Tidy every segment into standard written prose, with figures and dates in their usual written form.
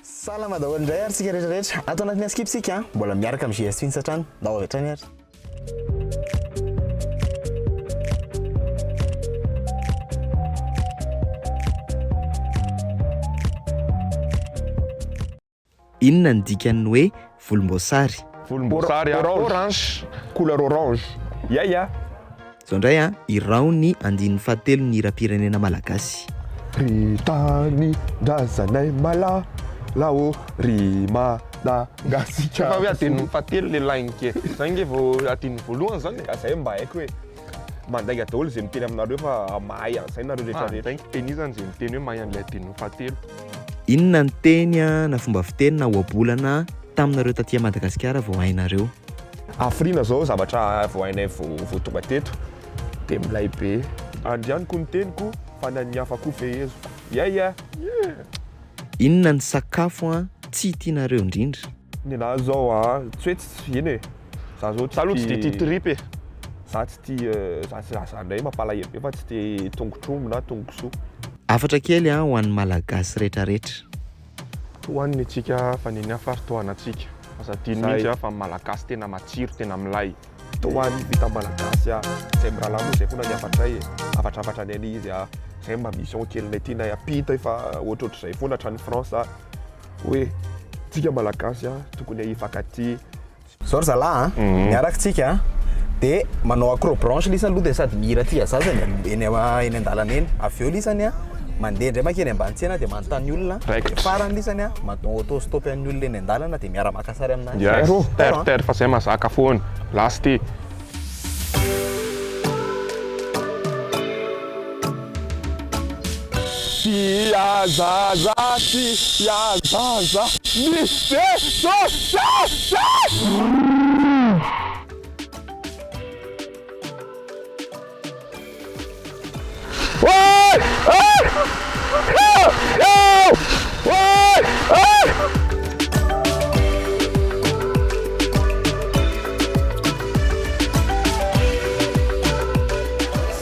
Salama daholo indray ary tsika rehetra rehetra. Ato anatin'ny Askip tsika mbola miaraka amin'ny JS Twins hatrany. Ndao avy hatrany ary. Inona ny dikan'ny hoe volomboasary? Volomboasary a. Orange. Couleur orange. Ya ya. Izao indray a, iraho ny andininy fahatelo ny hiram-pirenena malagasy. Ry tanindrazanay malala ô, ry Madagasikara. Efa hoe adinony fahatelo le lainga e. Zay nge vao adinony voalohany zany e. Ka zay mba haiko hoe mandainga daholo izay miteny aminareo fa mahay an'izay nareo rehetra rehetra. Mandainga tenizany izay miteny hoe mahay an'ilay adinony fahatelo. Inona ny teny na fomba fiteny na ohabolana taminareo taty Madagasikara vao hainareo? Hafiriana zao zavatra vao hainay vao tonga teto de milay be. Andrianiko ny teniko fa ny an'ny hafa koa feheziko. Yeah yeah! Inona ny sakafo tsy tianareo indrindra? Nenahy zao a, tsy hoe tsy eny e, za zao Za aloha tsy de tia tripy e. Za tsy tia, za za za ndray mampalahelo be fa tsy tia tongotr'omby na tongokisoa. Hafatra kely ho an'ny Malagasy retraretra. Tohano ny antsika fa ny an'ny hafa ary tohanantsika. Aza adino mihitsy fa ny Malagasy tena matsiro, tena milay. Tohano vita Malagasy a, zay mirahalahy moa zay foana ny hafatray e, hafatrafatra ny an'izy izy a, zay mba mission kelinay tianay ampita efa ohatrohatr'izay foana hatrany France a. Hoe tsika malagasy a tokony hifankatia. Zao ry zalahy a, miaraka tsika a, de manao acrobranche lisany aloha de sady mihira tia zaza eny eny eny an-dalana eny, avy eo lisany a mandeha indray mankeny ambany tsena de manontany olona, de farany lisany a manao auto stop an'ny olona eny an-dalana de miara-maka sary aminazy. Yes, terre terre fa zay mazaka foana, last e. Tia zaza tia zaza ny Jesosy.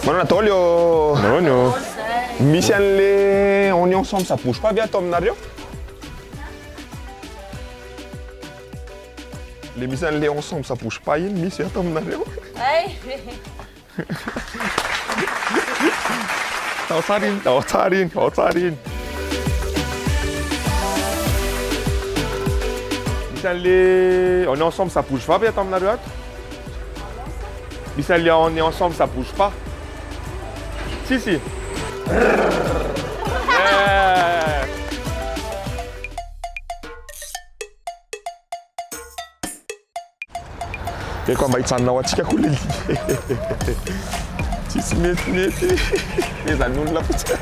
Manana daholo io. Manana io. Misy an'le on est ensemble ça bouge pas ve ato aminareo? Le misy an'le ensemble ça bouge pas iny misy ato aminareo? Ao tsara iny, ao tsara iny, ao tsara iny. Misy an'le on est ensemble ça bouge pas ve ato aminareo ato? Misy an'le on est ensemble ça bouge pas. Tsisy? Yeah! Eko mba hijanona ho antsika koa le Tsisy metimety Ezan'olona fotsiny.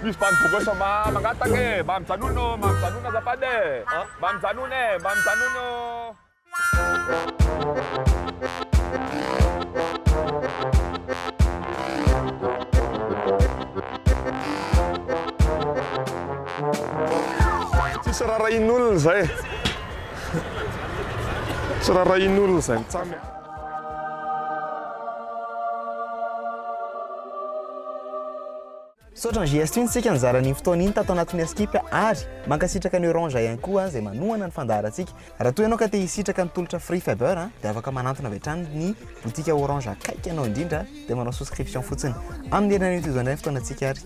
Misy bandy bogos mba mangataka e! Mba mijanona ô! Mba mijanona azafady e! Mba mijanona e! Mba mijanona ô! Tsisy rarahin'olona izay. Tsy rarahin'olona izay mitsamy. Misaotra ny JS Twins tsika nizara an'iny fotoana iny tato anatin'ny Askip ary mankasitraka ny Orange ihany koa izay manohana ny fandaharantsika. Raha toa ianao ka te hisitraka ny tolotra Free Fiber dia afaka manantona avy hatrany ny boutique Orange akaiky anao indrindra dia manao souscription fotsiny. Amin'ny herinandro toy izao indray ny fotoanantsika ary.